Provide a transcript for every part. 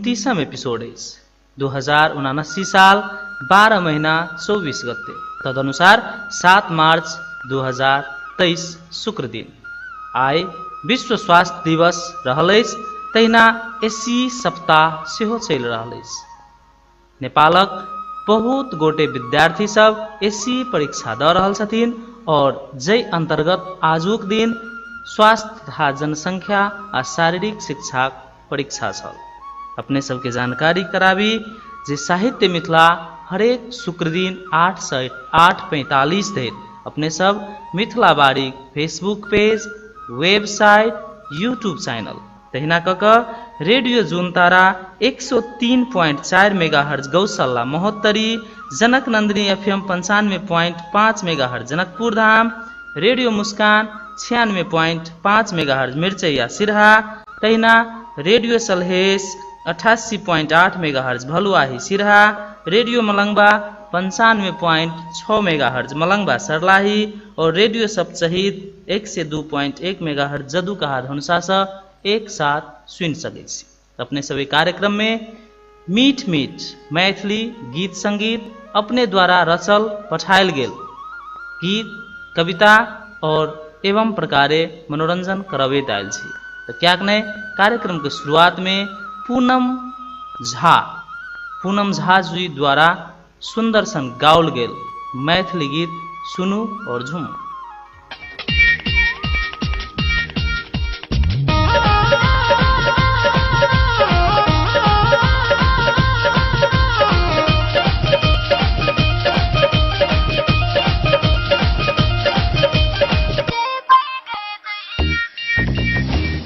29म episode अछि। 2079 साल 12 महीना 24 गते, तदनुसार 7 मार्च 2023 शुक्र दिन। आइ विश्व स्वास्थ्य दिवस रहल अछि, तहिना एसी सप्ताह सेहो चलि रहल अछि। नेपालक बहुत गोटे विद्यार्थी सब एसी परीक्षा दऽ रहल छथिन और जै अंतर्गत आजुक दिन स्वास्थ्य तथा जनसंख्या आ शारीरिक शिक्षाक परीक्षा छल। अपने सबके जानकारी कराबी जे साहित्य मिथिला हरेक शुक्र दिन 8 से 8:45 धरि अपने सब मिथिला बारीक Facebook page, website, YouTube channel तहिना कऽ कऽ रेडियो जुनतारा 103.4 मेगाहर्ज गौशाला Mahottari, Janak Nandini FM 95.5 megahertz Janakpur Dham, radio Muskan 96.5 megahertz मिर्चैया सिरहा, तहिना radio Salhesh 88.8 megahertz Bhaluahi Siraha, radio Malangwa 95.6 megahertz Malangwa Sarlahi और रेडियो सप्तशहीद 102.1 मेगाहर्ज जदुकहा धनुषा से एक साथ सुनि सकै छी। अपने सब कार्यक्रम में मीठ मीठ मैथिली गीत संगीत अपने द्वारा रचल पठायल गेल गीत कविता और एवं प्रकारे मनोरंजन करबैत आयल छी। तऽ कियाक नहि कार्यक्रम के शुरुआत में पूनम झा जी द्वारा सुंदर सन गाओल गेल मैथिली गीत सुनू और झूमू।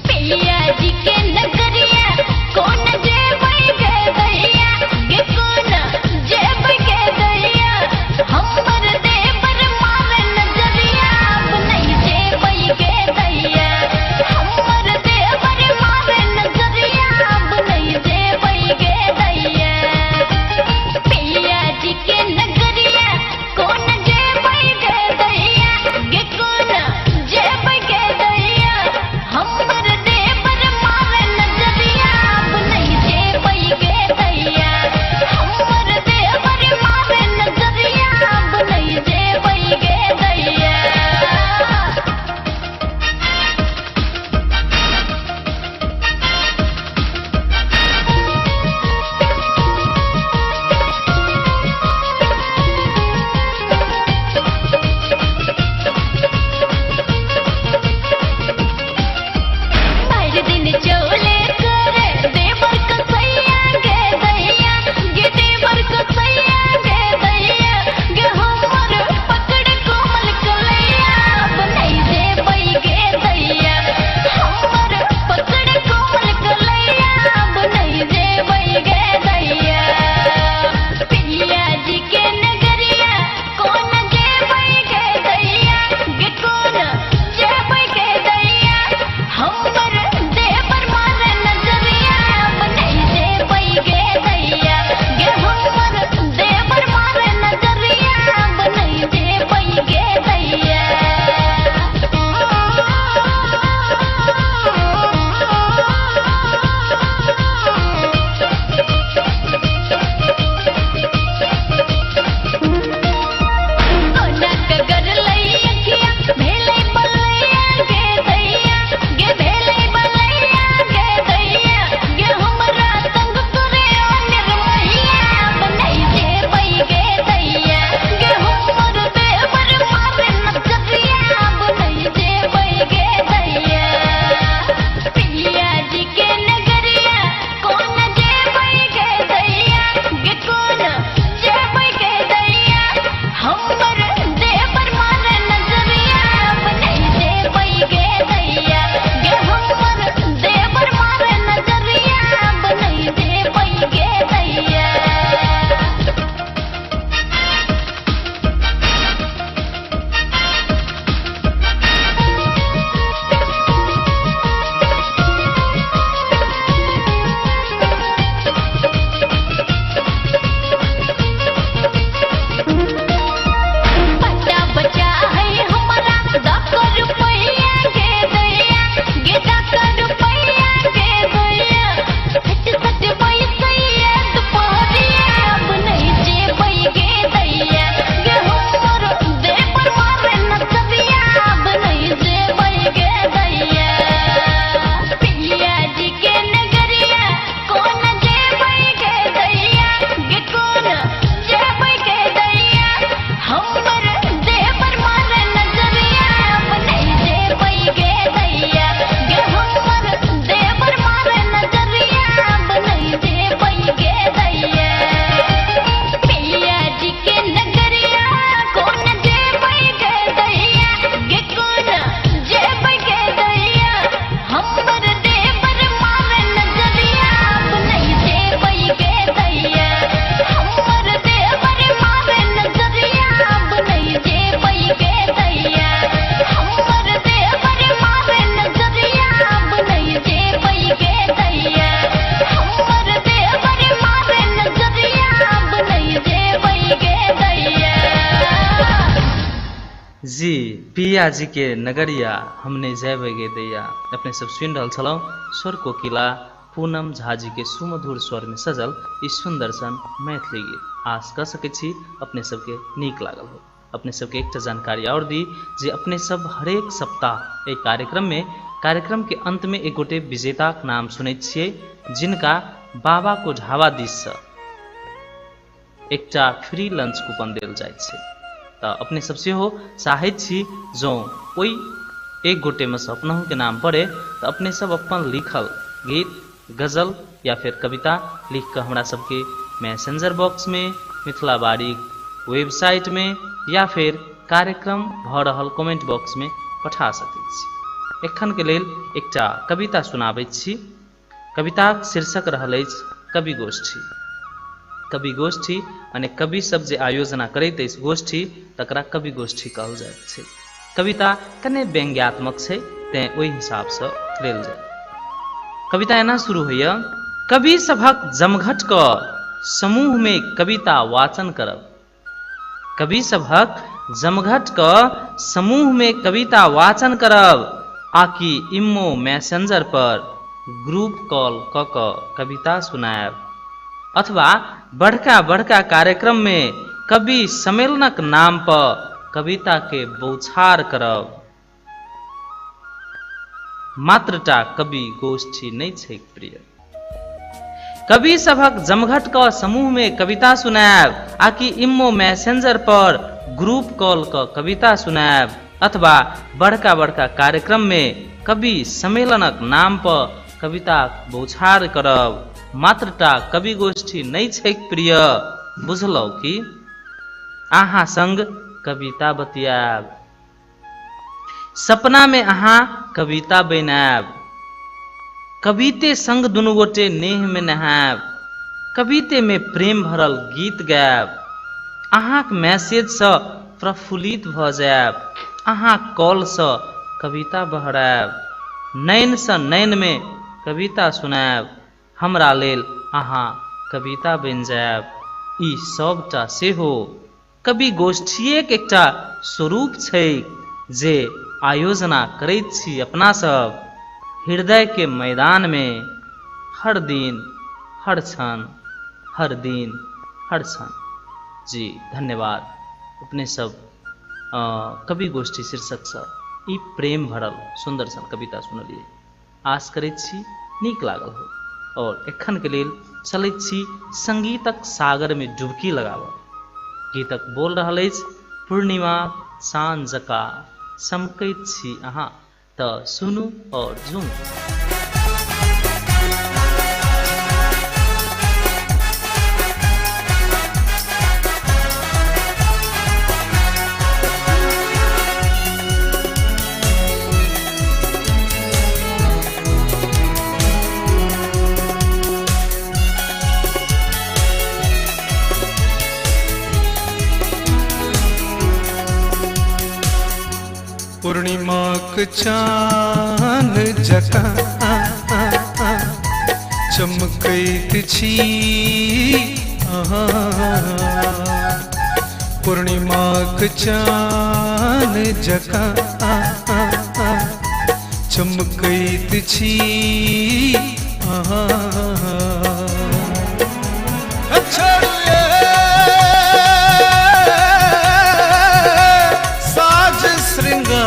पिया जी के नगरिया कौन जेबै गे दैया, गे कौन जेबै गे दैया, हमर देवर मारे नजरिया। जी पिया जी के नगरिया हमने जयबै गे दैया। अपने सब सुनि रहल छलहुँ स्वर कोकिला पूनम झा जी के सुमधुर स्वर में सजल ई सुंदर सन मैथिली गीत। आस कऽ सकै छी अपने सबके नीक लागल हो। अपने सबके एकटा जानकारी और दी जे अपने सब हरेक सप्ताह एहि कार्यक्रम में कार्यक्रम के अंत में एक गोटे विजेताक नाम सुनैत छियै जिनका बाबा को ढाबा दिससँ एकटा फ्री लंच कूपन देल जाइत छै। तऽ अपने सब सेहो चाहैत छी जँ ओहि एक गोटेमे सँ अपनहुके नाम पड़े तऽ अपने सब अपन लिखल गीत, गजल या फिर कविता लिख कऽ हमरा सबके मैसेंजर बॉक्स में, मिथिला बारीक वेबसाइट में या फिर कार्यक्रम भऽ रहल कमेंट बॉक्स में पठा सकैत छी। एखन के लेल एकटा कविता सुनाबैत छी। कविताक शीर्षक रहल अछि कवि गोष्ठी। कवि गोष्ठी माने कवि सब जे आयोजना करैत अछि गोष्ठी, तकरा कवि गोष्ठी कहल जाइत छै। कविता कने व्यंग्यात्मक छै, तें ओहि हिसाबसँ लेल जाय। कविता एना शुरू होइए। कवि सभक जमघट क समूह में कविता वाचन करब। कवि सभक जमघट क समूह में कविता वाचन करब आकि इम्मो मैसेंजर पर ग्रुप कॉल क क कविता सुनायब, अथवा बड़का बड़का कार्यक्रम में कवि सम्मेलनक नाम पर कविता के बौछार करब। मात्रटा कवि गोष्ठी नहि छैक प्रिय। कवि सभक जमघट क समूह में कविता सुनायब आकि इम्मो मैसेंजर पर ग्रुप कॉल क कविता सुनायब, अथवा बड़का बड़का कार्यक्रम में कवि सम्मेलनक नाम पर कविता बौछार करब, मात्रटा कवि गोष्ठी नहि छैक प्रिय। बुझलौ कि अहाँ संग कविता बतियाब, सपना में अहाँ कविता बनायब, कविते संग दुनू गोटे नेह में नहायब, कविते में प्रेम भरल गीत गायब, अहाँक मैसेज सँ प्रफुल्लित भऽ जायब, अहाँक कॉल सँ कविता बहरायब, नैन सँ नैन में कविता सुनायब, हमरा लेल अहाँ कविता बनि जायब। ई सबटा सेहो कवि गोष्ठिएक एकटा स्वरूप छैक जे आयोजना करैत छी अपना सब हृदय के मैदान में हर दिन हर क्षण, हर दिन हर क्षण। जी धन्यवाद। अपने सब कवि गोष्ठी शीर्षकसँ ई प्रेम भरल सुंदर सन कविता सुनलियै। आस करैत छी नीक लागल हो। और एखन के लेल चलैत छी संगीतक सागर में डुबकी लगाबऽ। गीतक बोल रहल अछि पूर्णिमा चान जकाँ चमकैत छी अहाँ। तऽ सुनू और झूमू। पूर्णिमाक चान जकाँ चमकैत छी अहाँ, पूर्णिमाक चान जकाँ चमकैत छी अहाँ। साज श्रृंगार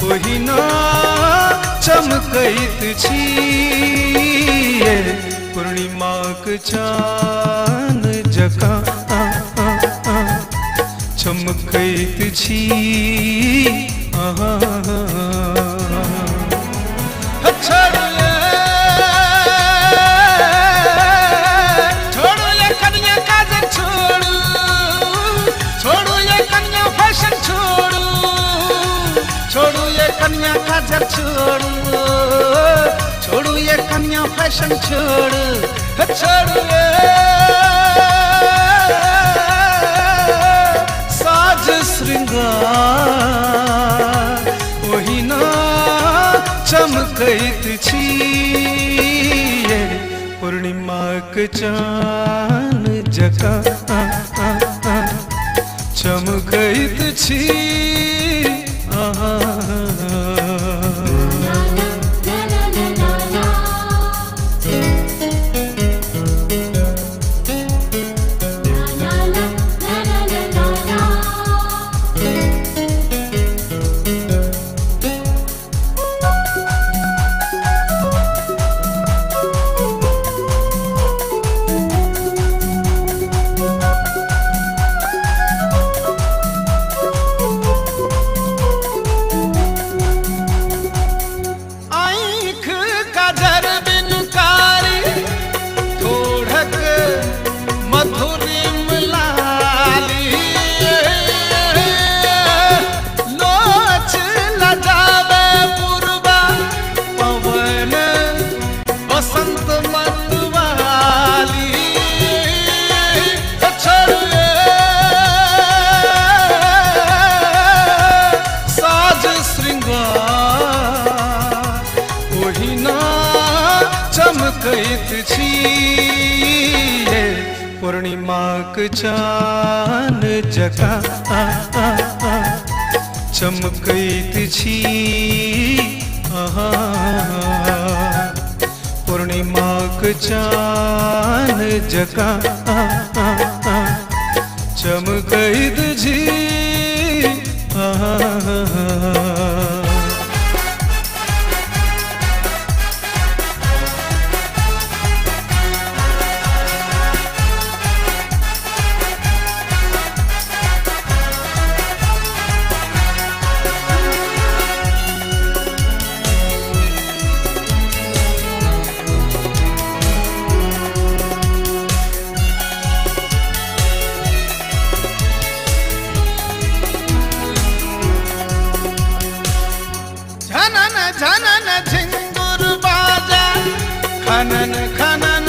ओहिना चमकैत छी, पूर्णिमाक चान जकाँ चमकैत छी अहाँ। छोड़ू ये कन्या काजर छोड़ू, छोड़ू ये कन्या फैशन छोड़ू, छोड़ू ये कन्या काजर छोड़ू, छोड़ू ये कन्या फैशन छोड़ू, छोड़ू साज श्रृंगार ओहिना चमकैत छी, पूर्णिमाक चान जकाँ चमकैत छी अहाँ। आँख काजर बिन कारी ठोढ़क मधुरिम लाली लोच लजावे पुरबा पवन बसंत मतवाली छोड़े साज श्रृंगार ओहिना चमकैत छी ये पूर्णिमाक चान जकाँ चमकैत छी अहाँ। पूर्णिमाक चान जकाँ चमकैत छी अहाँ। झनन झनन झिंगुर बाजा खनन खनन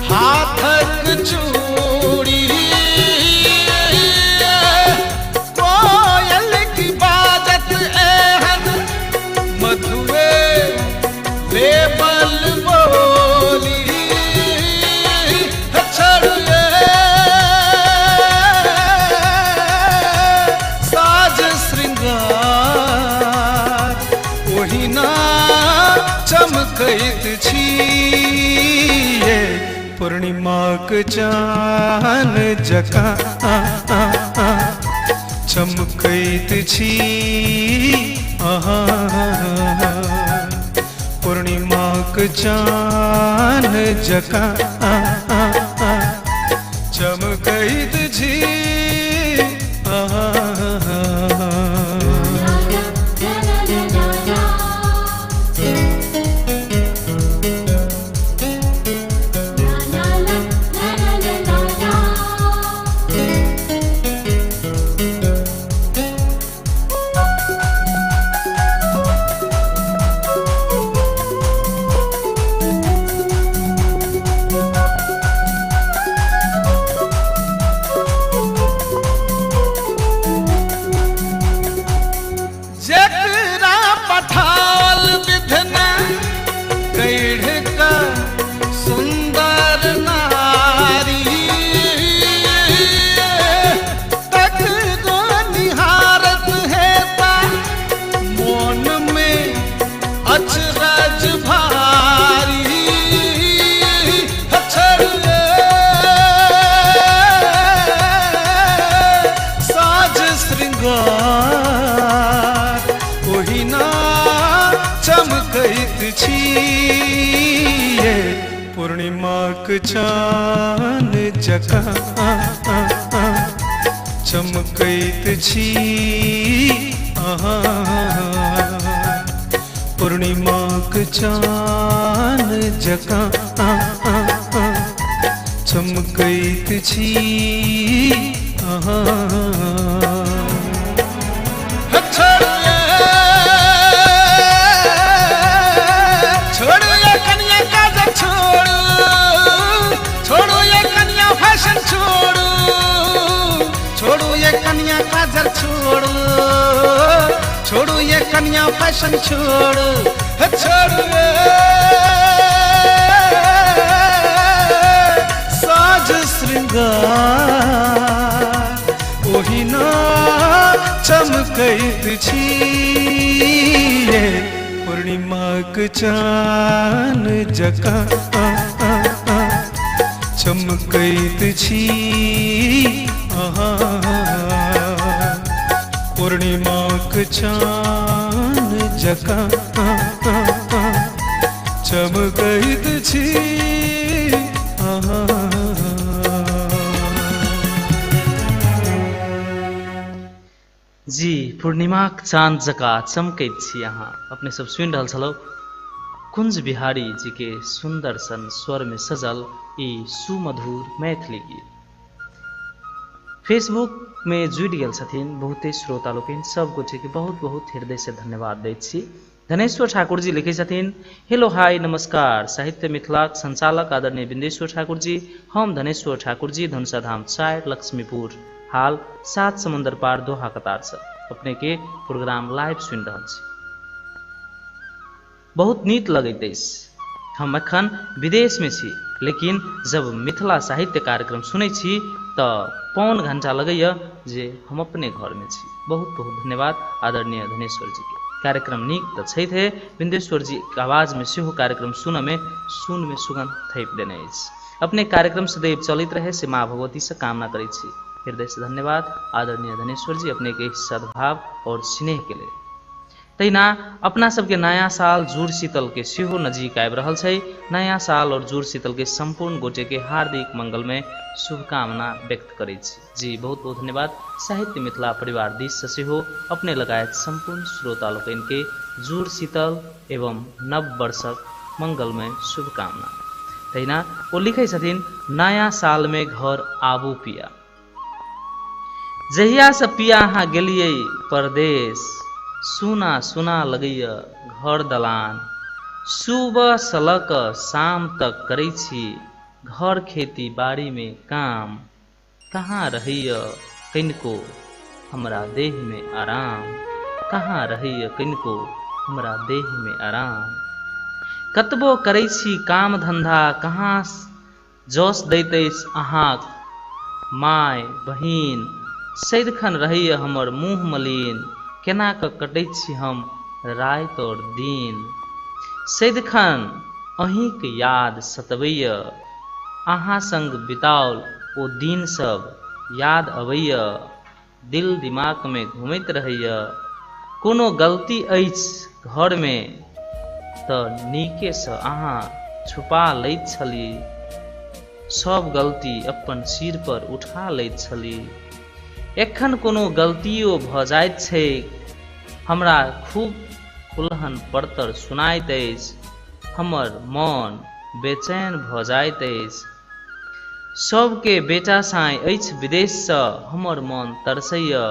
हाथक चूड़ी कोयल की बाजत एहन मधुए लेबल बोली छोड़े साज श्रृंगार ओहिना चमकैत छी ये पूर्णिमाक चान जकाँ चमकैत छी अहाँ। पूर्णिमाक चान जकाँ चमकैत छी अहाँ। जेकरा पठाओल विधना गढ़ का सुंदर नारी तकरो निहारत है ता मोन में अचरज भारी छोड़े साज श्रृंगार ओहिना चमकैत छी ये पूर्णिमाक चान जकाँ चमकैत छी अहाँ। पूर्णिमाक चान जकाँ चमकैत छी अहाँ। छोड़ो ये कन्या काजर छोड़ो छोड़ो ये कन्या फैशन छोड़ो छोड़ो ये कन्या काजर छोड़ो छोड़ो ये कन्या फैशन छोड़ो छोड़ो साज श्रृंगार ओहिना चमकैत छी ये पूर्णिमाक चान जकाँ चमकैत छी अहाँ, पूर्णिमाक चान जकाँ चमकैत छी अहाँ। जी, पूर्णिमाक चाँद जकाँ चमकैत छी अहाँ। अपने सब सुनि रहल छलहुँ कुंज बिहारी जी के सुंदर सन स्वर में सजल ई सुमधुर मैथिली गीत। फेसबुक में जुड़ि गेल छथिन बहुते श्रोता लोकनि, सब गोटे के बहुत बहुत हृदय से धन्यवाद दैत छी। धनेश्वर ठाकुर जी लिखै छथिन, हेलो हाय नमस्कार, साहित्य मिथिलाक संचालक आदरणीय बिंदेश्वर ठाकुर जी, हम धनेश्वर ठाकुर जी धनुषाधाम 4 लक्ष्मीपुर, हाल 7 समुद्र पार दोहा कतार से अपने के प्रोग्राम लाइव सुनि रहल छी, बहुत नीक लगैत अछि। हम एखन विदेश में छी, लेकिन जब मिथिला साहित्य कार्यक्रम सुनै छी तऽ 0.75 घंटा लगैया जे हम अपने घर में छी। बहुत बहुत धन्यवाद आदरणीय धनेश्वर जी के। कार्यक्रम नीक तऽ छैथे, बिंदेश्वर जी के आवाज में सेहो कार्यक्रम सुनऽ में सुन में सुगंध थैप देने अछि। अपने कार्यक्रम सदैव चलैत रहे से माँ भगवती से कामना करै छी। हृदय से धन्यवाद आदरणीय धनेश्वर जी अपने के सद्भाव और स्नेह के लेल। तहिना अपना सबके नया साल जुड़ शीतल के सेहो नजीक आबि रहल छै। नया साल और जुड़ शीतल के संपूर्ण गोटे के हार्दिक मंगलमय शुभकामना व्यक्त करै छी। जी, बहुत बहुत धन्यवाद। साहित्य मिथिला परिवार दिस से सेहो अपने लगायत संपूर्ण श्रोता लोकनि के जुड़ शीतल एवं नव वर्षक मंगलमय शुभकामना। तहिना ओ लिखै छथिन, नया साल में घर आबू पिया, जहिया से पिया अहाँ गेलियै परदेश, सुना सुना लगैया घर दलान, सुबह से लऽ कऽ शाम तक करै छी घर खेती बाड़ी में काम, कहाँ रहैया कनिको हमरा देह में आराम, कहाँ रहैया कनिको हमरा देह में आराम, कतबो करै छी काम धंधा, कहाँ जस दैत अछि अहाँक my बहिन, सदिखन रहैया हमर मुँह मलिन, केना कऽ कटै छी हम राति और दिन, सदिखन अहीँके याद सतबैया, अहाँ संग बिताओल ओ दिन सब याद अबैया, दिल दिमाग में घुमैत रहैया, कोनो गलती अछि घरमे तऽ नीकेसँ अहाँ छुपा लैत छली, सब गलती अपन सिर पर उठा लैत छली, एखन कोनो गलतियो भऽ जाइत छैक हमरा खूब उलहन परतर सुनाइत अछि, हमर मन बेचैन भऽ जाइत अछि, सबके बेटा साँय अछि विदेशसँ, हमर मन तरसैया,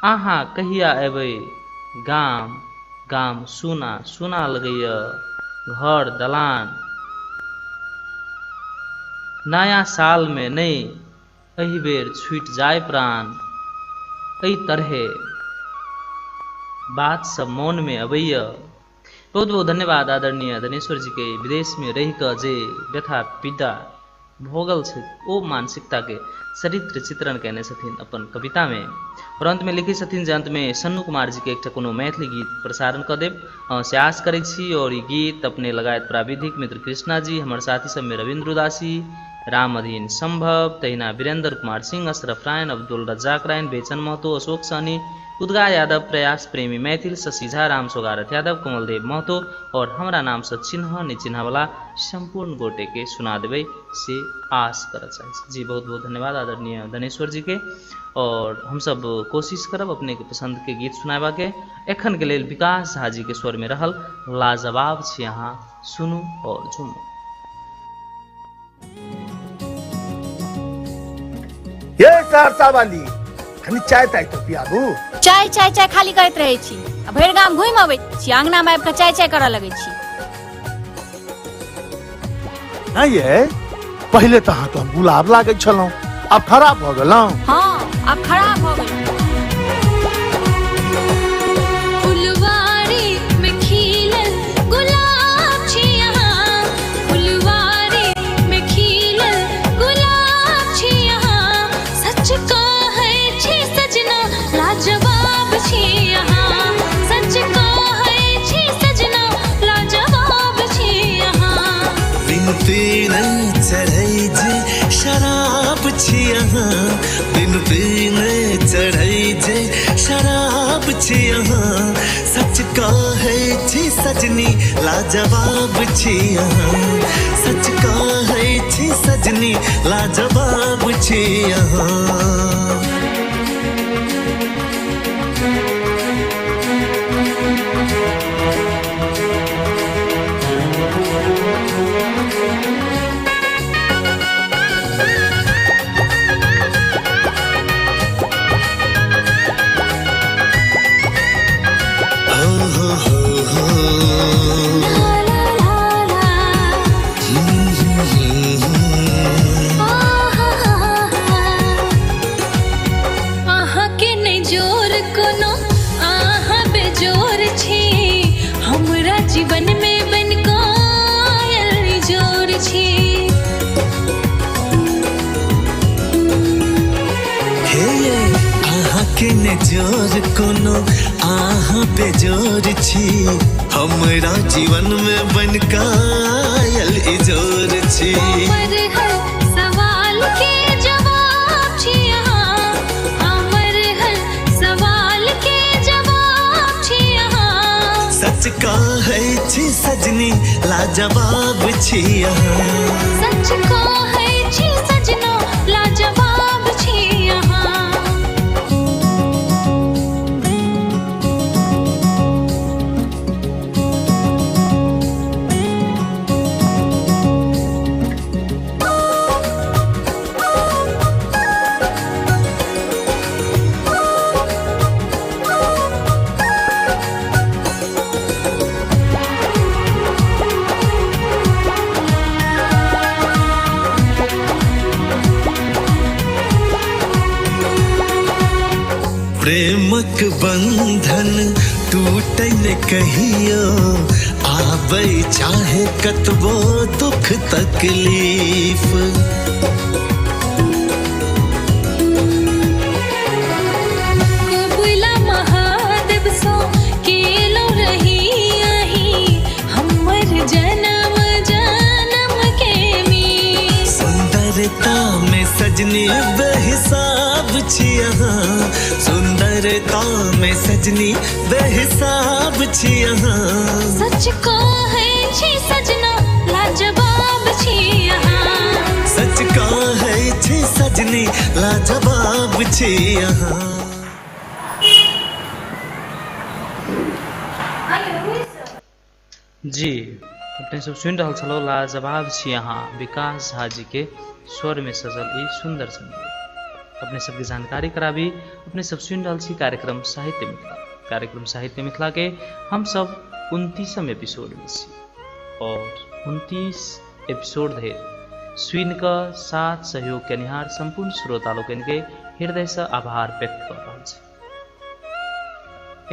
अहाँ कहिया एबै गाम, गाम सुना सुना लगैया, घर दलान नया साल में नहि एहि बेर छूटि जाय प्राण, एहि तरहे बात सब मन में अबैया। बहुत बहुत धन्यवाद आदरणीय धनेश्वर जी के विदेश में रहि कऽ जे व्यथा पीड़ा भोगल छै ओ मानसिकता के चरित्र चित्रण केने छथिन अपन कविता में। और अंत में लिखै छथिन जे अंत में सन्नू कुमार जी के एकटा कोनो मैथिली गीत प्रसारण कऽ देब से आश करै छी। और ई गीत अपने लगायत प्राविधिक मित्र कृष्णा जी, हमर साथी सब में रविन्द्र उदासी, रामअधीन संभव, तहिना वीरेंद्र कुमार सिंह, अशरफ रायन, अब्दुल रज्जाक रायन, बेचन महतो, अशोक सहनी, उदगा यादव, प्रयास प्रेमी मैथिल, शशि झा, राम सोगारथ यादव, कमलदेव महतो और हमरा नाम से चिन्ह नहीं चिन्ह वाला संपूर्ण गोटे के सुना देबै से आश करऽ चाहै छी। जी, बहुत बहुत धन्यवाद आदरणीय धनेश्वर जी के। और हम सब कोशिश करब अपने के पसंद के गीत सुनाबा के। एखन के लेल विकास झा जी के स्वर में रहल लाजवाब छी, अहाँ सुनू और झूमू। ये सहरसा वाली कनी चाय ताय तो पियाबू। चाय चाय चाय खाली करैत रहै छी, आ भरि गाम घुमि अबै छी, अंगना में आबि कऽ चाय चाय करऽ लगै छी। नहीं ये पहले तो अहाँ तो हम गुलाब लागै छलहुँ, आब खराब भऽ गेलहुँ। हाँ, आब खराब भऽ गेलहुँ। फुलवारी में खिलल गुलाब छी अहाँ, फुलवारी में खिलल गुलाब छी अहाँ, सच कहै छी सजना लाजवाब। अहाँ, बिन पीने चढ़ै जे शराब छी अहाँ। सच कहै छी सजनी लाजवाब छी अहाँ, सच कहै छी सजनी लाजवाब छी अहाँ। हो हो हो हो। ला ला ला ला। अहाँ के नहि जोर कोनो, अहाँ बेजोर छी, हमरा जीवन में बन आयल जोर छी। हे ये, अहाँ के ने जोर कोनो, अहाँ बेजोर छी, हमरा जीवन में बन कायल इजोर छी। हमर हर सवाल के जवाब छी अहाँ, हमर हर सवाल के जवाब छी अहाँ। सच कहै छी सजनी लाजवाब छी अहाँ। सच कहै छी सजना लाजवाब छी अहाँ। प्रेमक बंधन टूटै न कहियो, आबै चाहे कतबो दुख तकलीफ। कबुला महादेव सो केलो रही अही, हमर जन्म जन्म के मीत। सुंदरता में सजनी बेहिसाब छी अहाँ, सुंदरता में सजनी बेहिसाब छी अहाँ। सच कहै छी सजना लाजवाब छी अहाँ। सच कहै छी सजनी लाजवाब छी अहाँ। जी, अपने सब सुनि रहल छलहुँ लाजवाब छी अहाँ, विकास झा जी के स्वर में सजल ई सुंदर संगीत। अपने सबके जानकारी कराबी, अपने सब सुनि रहल छी कार्यक्रम साहित्य मिथिला। कार्यक्रम साहित्य मिथिला के हम सब 29म एपिसोड में छी और 29 एपिसोड धरि सुनि कऽ साथ सहयोग केनिहार संपूर्ण श्रोता लोकनि के हृदय से आभार व्यक्त कऽ रहल छी।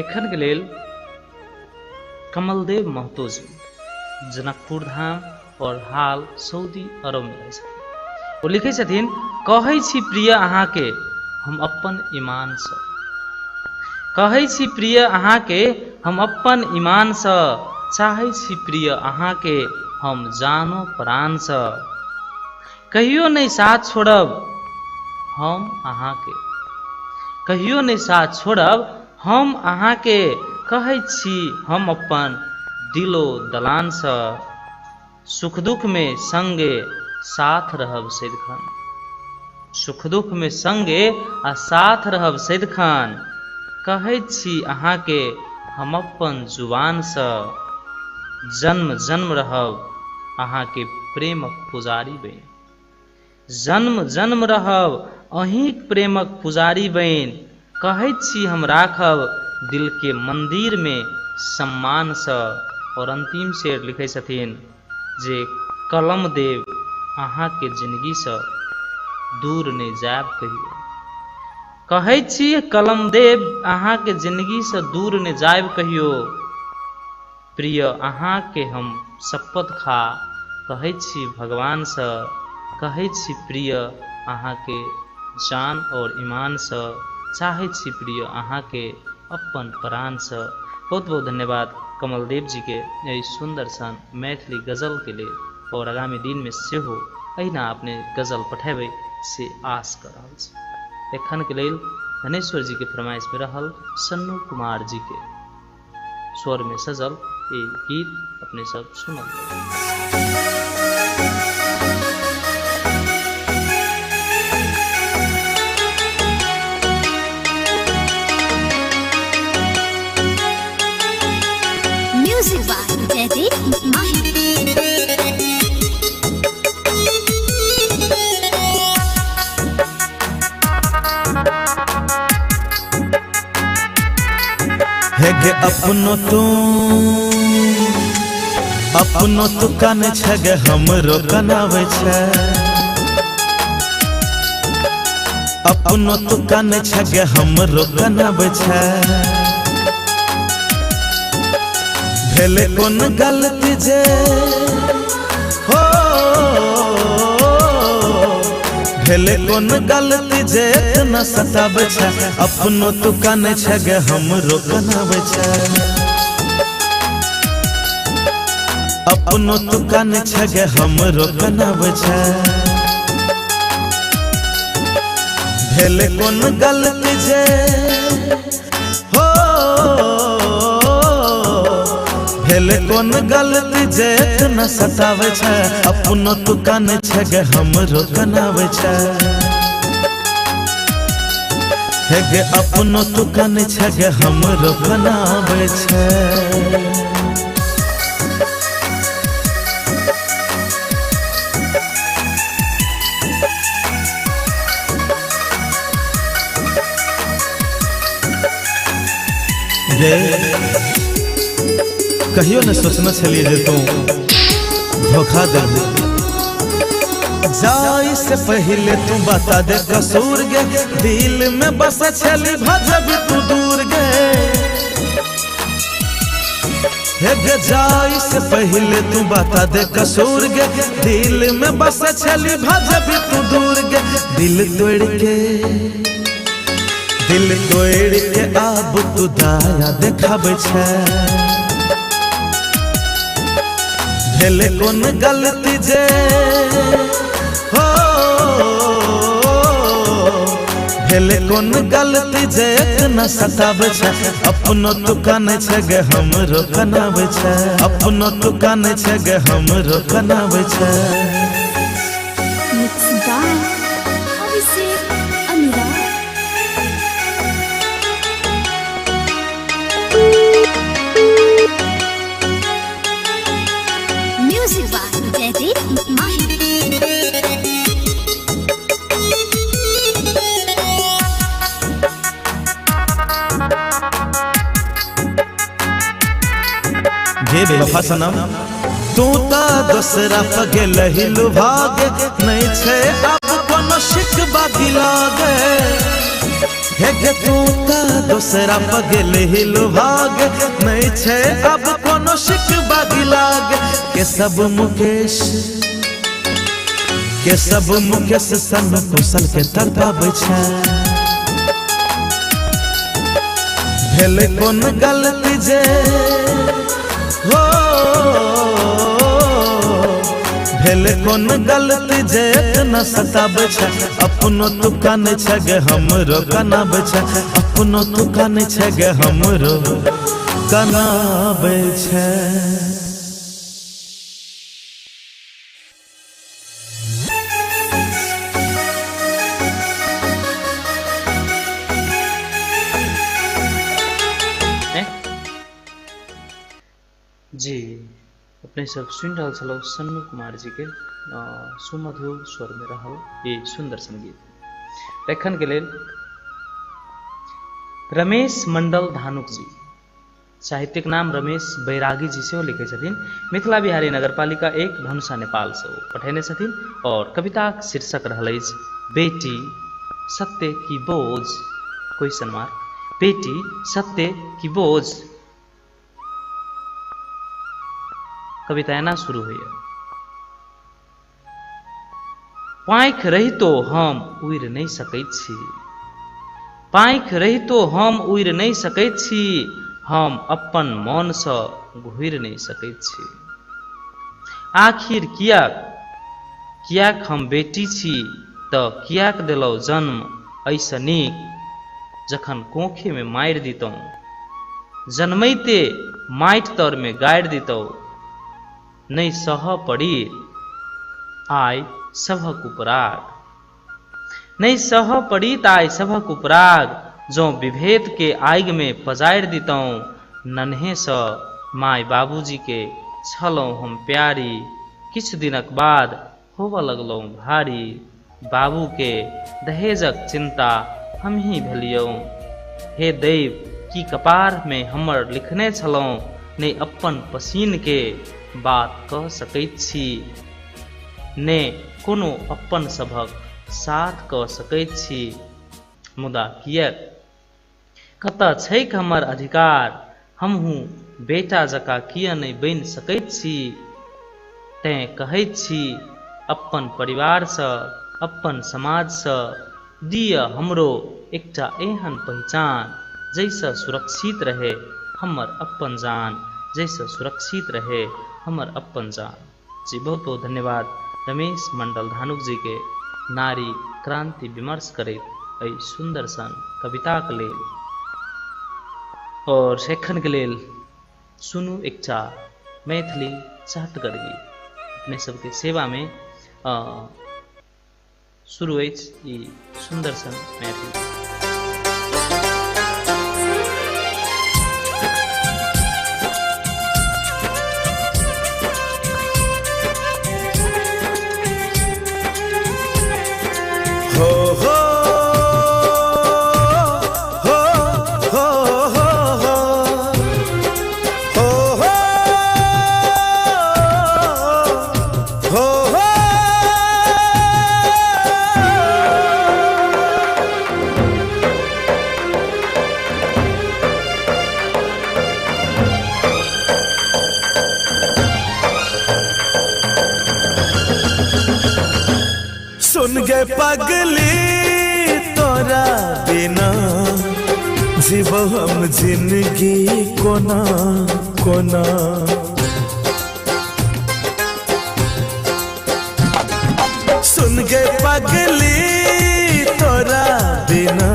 एखन के लेल कमलदेव महतो जी जनकपुर धाम और हाल सऊदी अरब में रहै छथिन। ओ लिखै छथिन, कहै छी प्रिय अहाँके हम अपन ईमानसँ, कहै छी प्रिय अहाँके हम अपन ईमानसँ, चाहै छी प्रिय अहाँके हम जानो प्राणसँ, कहियो नहि साथ छोड़ब हम अहाँके, कहियो नहि साथ छोड़ब हम अहाँके, कहै छी हम अपन दिलो दलानसँ, सुख दुख में संगे साथ रहब सदिखन, सुख दुख में संगे आ साथ रहब सदिखन, कहै छी अहाँके हम अपन जुबानसँ, जन्म जन्म रहब अहाँके प्रेमक पुजारी बनि, जन्म जन्म रहब अहींक प्रेमक पुजारी बनि, कहै छी हम राखब दिल के मंदिर में सम्मानसँ। और अंतिम शेर लिखै छथिन जे कलम देव अहाँके जिंदगीसँ दूर नहि जायब कहियो, कहै छी कलम देव अहाँके जिंदगीसँ दूर नहि जायब कहियो, प्रिय अहाँके हम शपथ खा कहै छी भगवानसँ, कहै छी प्रिय अहाँके जान और ईमानसँ, चाहै छी प्रिय अहाँके अपन प्राणसँ। बहुत बहुत धन्यवाद कमलदेव जी के एहि सुंदर सन मैथिली गजल के लेल और आगामी दिन में सेहो एहिना अपने गजल पठेबै से आस कर रहल छी। एखन के लेल धनेश्वर जी के फरमाइश में रहल सन्नू कुमार जी के स्वर में सजल ये गीत अपने सब सुनल। म्यूजिक बाय जयदीप माही। हेगे अपनो तू अपनो तू कान छगे हमरो कनावे छे, अपनो तू कान छगे हमरो कनावे छे। भेले कोन गलती जे हो, भेले कोन गलती जे इतना सताबै छे, अपनो तू कान छगे हमरो कनावे छे, अपनो तू कान छगे हमरो कनावे छे। भेले कोन गलती जे हो, भेले कोन गलती जे इतना सतावे छे, अपनो तू कान छगे हमरो कनावे छे। हेगे अपनो तू कान छगे हमरो कनावे छे। गे कहियो ने सोचने छलिए जे तू धोखा देबू, जाय से पहले तू बता दे कसूर गे, दिल में बस छली भजब तू दूर गे। हे गे जाय से पहले तू बता दे कसूर गे, दिल में बस छली भजब तू दूर गे। दिल तोड़ के दिल तोड़ के आब तू दाया देखाबै छे, भेले कोन गलती जे हो, भेले कोन गलती जे इतना सताबै छे, अपनो तू कान छगे हमरो कनावे छे, अपनो तू कान छगे हमरो कनावे छे। Mix by Abhishek Anurag. Music by Jaideep Mahi. गे बेवफा सनम तू ता दोसरा पगे लहिलु भागे, नहीं छे अब कोनो शिकवा दिलागे। हे गे तू ता दोसरा पगे लहिलु भागे, नहीं छे अब कोनो शिकवा दिलागे। के सब मुकेश के सब मुकेश सन कुशल के तड़पाबै छे, भेले कोन गलती जे हो, भेले कोन गलती जे इतना सताबै छे, अपनो तू कान छगे हमरो कनाबै छे, अपनो तू कान छगे हमरो कनाबै छे। जी अपने सब सुनि रहल छलहुँ सन्नू कुमार जी के सुमधुर स्वर में रहल ये सुंदर संगीत। एखन के लेल रमेश मंडल धानुक जी, साहित्यिक नाम रमेश बैरागी जी सेहो लिखै छथिन, मिथिला बिहारी नगरपालिका 1 धनुषा नेपाल से पठेने छथिन और कविताक शीर्षक रहल अछि बेटी सत्य की बोझ, क्वेश्चन मार्क, बेटी सत्य की बोझ। कविता एना शुरू होइए। पाँखि रहितो हम उड़ि नहि सकैत छी, पाँखि रहितो हम उड़ि नहि सकैत छी, हम अपन मनसँ घुरि नहि सकैत छी। आखिर कियाक कियाक हम बेटी छी, तऽ किएक देलहुँ जन्म, एहिसँ नीक जखन कोखिमे मारि दितहुँ, जन्मैते माटि तरमे गाड़ि दितहुँ। नहि सहऽ पड़ित आइ सभक उपराग, नहि सहऽ पड़ित आइ सभक उपराग, जँ विभेदके आगिमे पजारि दितहुँ। नन्हेसँ माय बाबूजीके छलहुँ हम प्यारी, किछु दिनक बाद होबऽ लगलहुँ भारी। बाबूके दहेजक चिन्ता हमही भेलियौं। हे दैव, की कपारमे हमर लिखने छलहुँ, ने अप्पन पसीनके बात कऽ सकैत छी, ने कोनो अप्पन सभक साथ कऽ सकैत छी। मुदा किएक? कतऽ छैक हमर अधिकार? हमहूँ बेटा जकाँ किए नहि बनि सकैत छी? तेँ कहैत छी अप्पन परिवारसँ, अप्पन समाजसँ, दिअ हमरो एकटा एहन पहिचान जाहिसँ सुरक्षित रहै हमर अप्पन जान, जाहिसँ सुरक्षित रहै हमर अप्पन जान। जी बहुत बहुत धन्यवाद रमेश मंडल धानुक जी के नारी क्रांति विमर्श करैत एहि सुंदर सन कविताक लेल। और एखन के लेल सुनू एकटा मैथिली चहटगर गीत अपने सबके सेवा में शुरू अछि ई सुंदर सन मैथिली। हो हो हो हो हो हो हो हो हो। सुन गे पगली तोरा बिना जीबो हम जिंदगी कोना कोना। सुन गे पगली तोरा बिना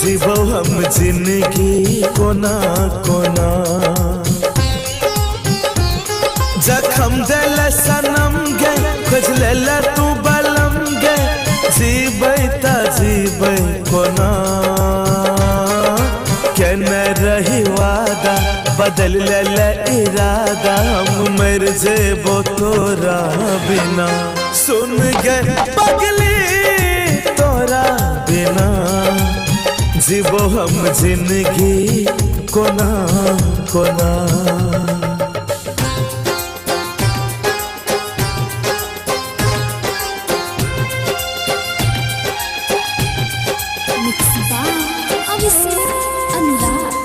जीबो हम जिंदगी कोना कोना। जखम दिल सनम गे खोज ले तू बलम गे, जीबै त जीबै कोना। केने रही वादा बदल ले इरादा, हम मर जेबो तोरा बिना। सुन गे पगली तोरा बिना जीबो हम जिंदगी कोना कोना। Mix by Abhishek Anurag.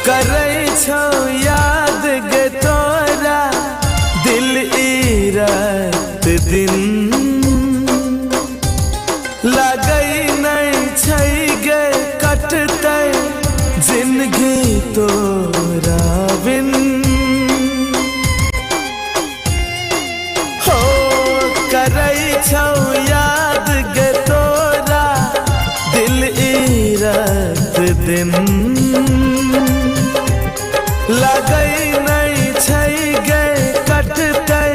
करै छौ याद गे तोरा दिल ई रात दिन, लगै नहीं छै गे कटतै जिंदगी तोरा बिन। हो करै छौ याद गे तोरा दिल ई रात दिन, लगै नहीं छै गे कटतै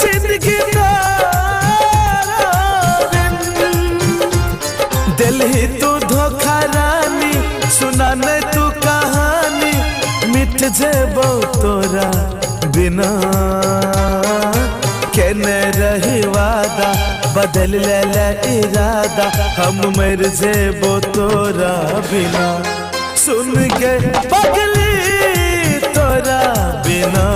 जिंदगी तोरा बिन। दिलही तू धोखा रानी, सुना नहीं तू कहानी, मिट जेबो तोरा बिना। केने रही वादा बदल ले इरादा, हम मर जेबो तोरा बिना। सुन के पगली तोरा बिना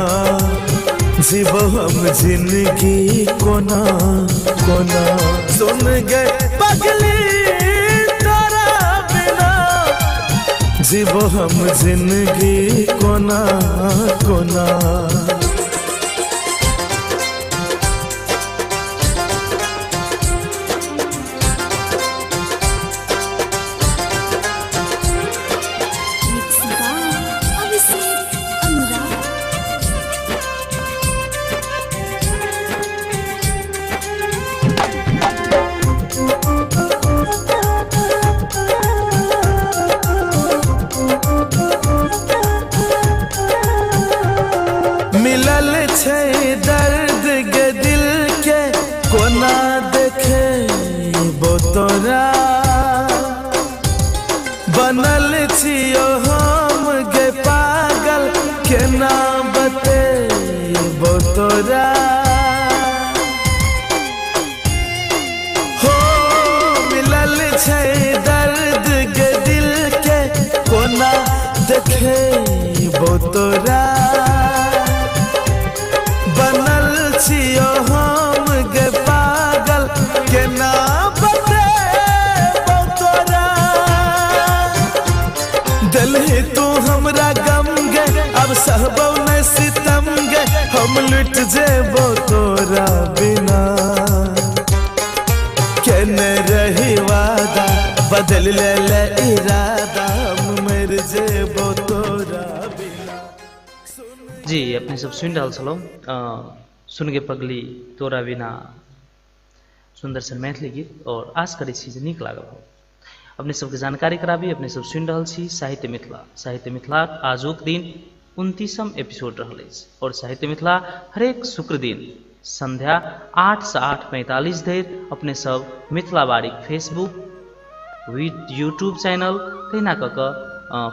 जीबो हम जिंदगी कोना कोना। सुन गे पगली तोरा बिना जीबो हम जिंदगी कोना कोना। तोरा। बनल छियो हम गे पागल केना बतेबो तोरा। हो मिलल छै दर्द गे दिल के कोना देखेबो तोरा। बनल छियो हम गे पागल केना बतेबो तोरा। दिलही तू हमरा गम गे अब सहबो न सितम गे हम लुट जेबो तोरा बिना। केने रही वादा बदल ले ले इरादा हम मर जेबो तोरा बिना। जी अपने सब सुनि रहल छलहुँ सुन गे पगली तोरा बिना सुन्दर सन मैथिली गीत और आश करै छी जे नीक लागल हो। अपने सबके जानकारी कराबी अपने सब सुनि रहल छी साहित्य मिथिला। साहित्य मिथिलाक आजुक दिन 29म एपिसोड रहल अछि और साहित्य मिथिला हरेक शुक्र दिन संध्या 8 से 8:45 धरि अपने सब मिथिला बारीक फेसबुक यूट्यूब चैनल तहिना कऽ कऽ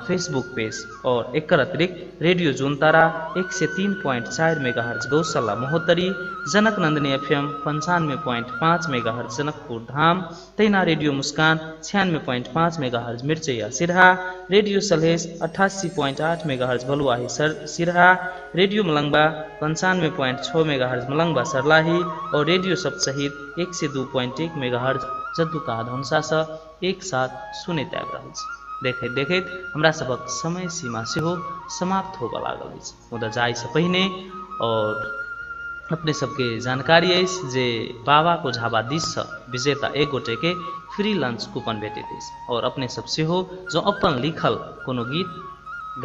फेसबुक पेज और एकर अतिरिक्त radio जुनतारा 103.4 megahertz Gaushala Mahottari, Janak Nandini FM 95.5 megahertz Janakpur Dham, तहिना radio Muskan 96.5 megahertz Mirchaiya Siraha, radio Salhesh 88.8 megahertz Bhaluahi Siraha, radio Malangwa 95.6 megahertz Malangwa Sarlahi और रेडियो सप्तशहीद 102.1 मेगाहर्ट्ज जद्दुका धनुषा सँ एक साथ सुनैत आबि रहल छी। देखैत देखैत हमरा सभक समय सीमा सेहो समाप्त होबऽ लागल अछि। मुदा जाइसँ पहिने और अपने सबके जानकारी अछि जे बाबाको झाबा दिससँ विजेता एक गोटेके फ्री लंच कूपन भेटैत अछि और अपने सब सेहो जँ अपन लिखल कोनो गीत,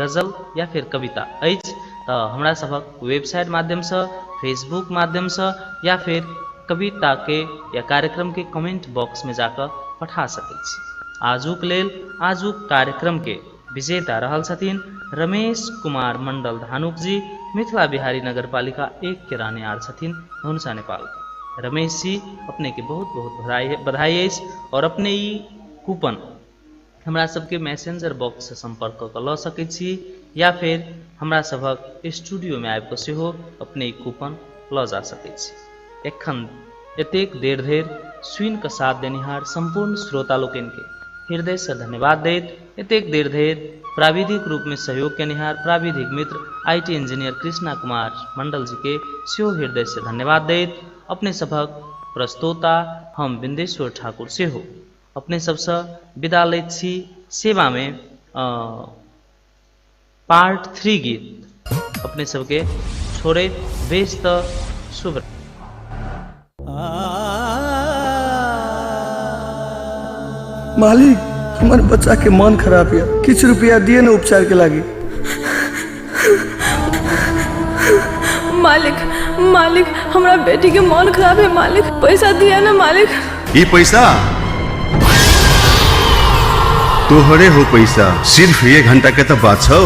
गजल या फिर कविता अछि तऽ हमरा सभक वेबसाइट माध्यमसँ, फेसबुक माध्यमसँ या फिर कविताके या कार्यक्रमके कमेंट बॉक्समे जाकऽ पठा सकैत छी। आजुक लेल आजुक कार्यक्रम के विजेता रहल छथिन रमेश कुमार मंडल धानुक जी, मिथिला बिहारी नगरपालिका 1 के रहनिहार छथिन, धनुषा नेपाल के। रमेश जी अपने के बहुत बहुत बधाई अछि और अपने ई कूपन हमरा सबके मैसेंजर बॉक्स से संपर्क कऽ लऽ सकै छी या फिर हमरा सभक स्टूडियो में आबि कऽ सेहो अपने ई कूपन लऽ जा सकै छी। एखन एतेक देर धरि सुनि कऽ साथ देनिहार सम्पूर्ण श्रोता लोकनिके हृदय से धन्यवाद दैत एतेक देर धरि प्राविधिक रूप में सहयोग केनिहार प्राविधिक मित्र IT engineer Krishna Kumar Mandal ji के सेहो हृदय से धन्यवाद दैत अपने सभक प्रस्तोता हम बिंदेश्वर ठाकुर सेहो अपने सबसँ विदा लैत छी। सेवा में पार्ट 3 गीत अपने सबके छोड़ैत बेस तऽ शुभ। मालिक हमार बच्चा के मन खराब है, किछु रुपया दिए न उपचार के लागी। मालिक मालिक हमरा बेटी के मन खराब है मालिक, पैसा दिया ना मालिक। ई पैसा तोहरे हो पैसा, सिर्फ एक घंटा के तो बात छौ।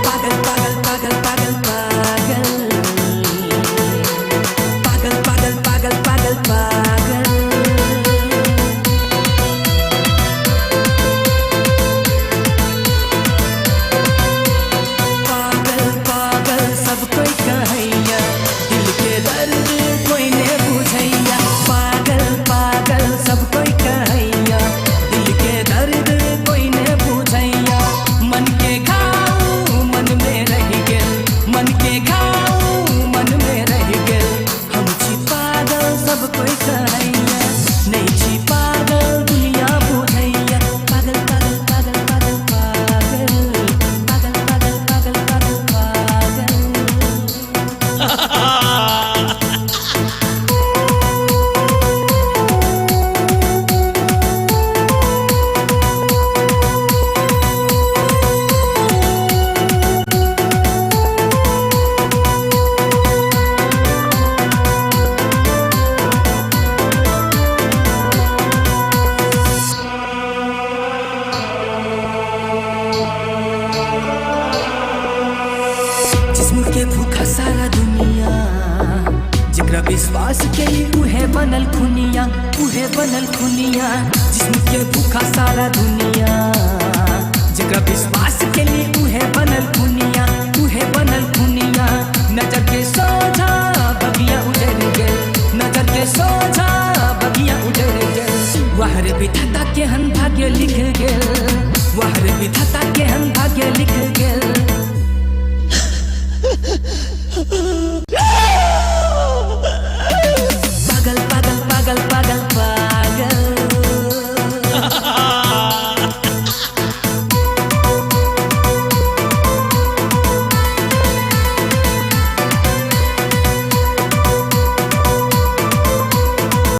पागल पागल पागल पागल पागल। उहे बनल खुनिया, जिस्म के भूखा सारा दुनिया। जेकरा विश्वास के लिए उहे बनल खुनिया, उहे बनल खुनिया। नजर के सोझा बगिया उजड़ गेल, नजर के सोझा बगिया उजड़ गेल। वाह रे विधाता केहन भाग्य लिख गेल।